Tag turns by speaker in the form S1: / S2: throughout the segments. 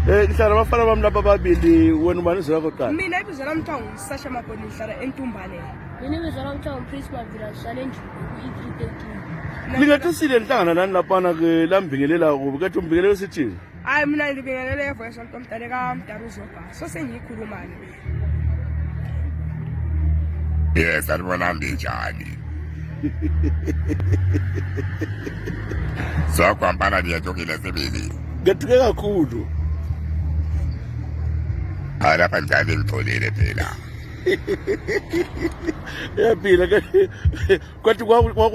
S1: Ngihlala abafana bami laba babili wena ubani izwe lakho qala.
S2: Mina ibizo lami kuthiwa nguSasha Mabhoni ngihlala eNtumbane.
S3: Mina ibizo lami kuthiwa nguPrince Mavila ngihlala endlini ku-E313.
S1: Lingathusile lihlangana nani laphana ke lambingelela kubi kathi umbingelele usithini?
S2: Hayi mina ngibingelele evoice omntana kaMdaru Zobha. So sengiyikhulumani.
S4: Yes, sanibona njani. So kwampana niyajokile sibili.
S1: Ngethuke kakhulu.
S4: Lapha njani ngitholile phela.
S1: Yaphila ke kwathi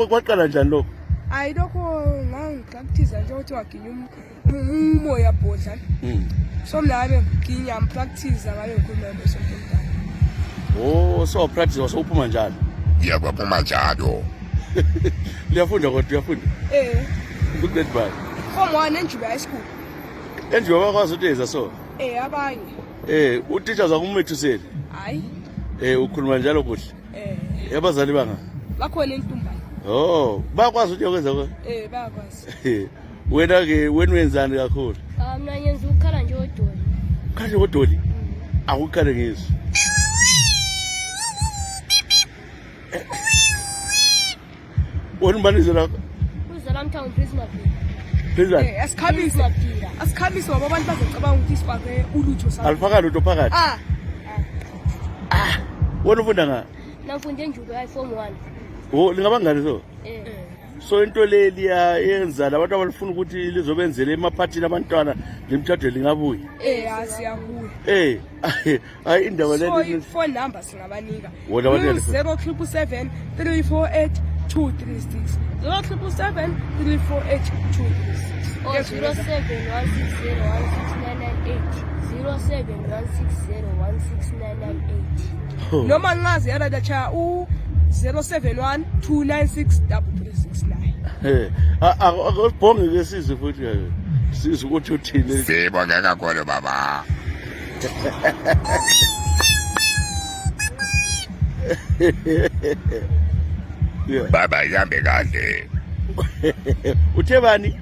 S1: kwaqala njani lokho?
S2: Hayi lokho ngipractice nje ukuthi waginya umoya bodla. So mina ngabe ngiginya practice ngabe ngikhuluma evoice omntana.
S1: Oh, so practice wasophuma njalo.
S4: Yaphuma njalo.
S1: Liyafunda kodwa uyafunda? Good grade bye.
S2: Form 1 eNjuba High School.
S1: Enjuba bakwazi uteza so?
S2: Abanye.
S1: Utitsha zakho umethuseli?
S2: Hayi.
S1: Ukhuluma njalo kuhle? Yabazali banga?
S2: Bakhona eNtumbane.
S1: Oh, bakwazi ukuthi yakwenza ko?
S2: Bayakwazi.
S1: Wena ke wena wenzani kakhulu?
S3: Mina ngenza ukukhala nje odoli.
S1: Khanje kodoli? Akukhale ngizwe. Wena ubani izwe lakho?
S3: Ibizo lami kuthiwa nguPrince Mavila.
S1: Phezulu.
S2: Asikhabise ngoba abantu bazocabanga ukuthi sifake ulutho sakho.
S1: Alifaka lutho phakathi. Wena ufunda nga?
S3: Ngifunde eNjuba High Form 1.
S1: Oh, lingabangani so? So into le liyenza labantu abalifuna ukuthi lizobenzele emaphathini abantwana lemthatho lingabuyi.
S2: Siyabuya.
S1: Hayi indaba le.
S2: So i-phone number singabanika.
S1: Wona wathi
S2: 0777 348 236. 0777 348 236.
S3: Oh, 0716016998.
S2: Noma ngazi yala cha u 071 296 3369.
S1: Akubhonge ke sizwe futhi ke. Sizwe ukuthi uthini.
S4: Sibonge kakhulu baba. Baba yambe kahle.
S1: Uthe bani?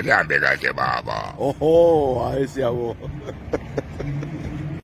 S4: Yambe kahle baba.
S1: Oho, hayi siyabonga.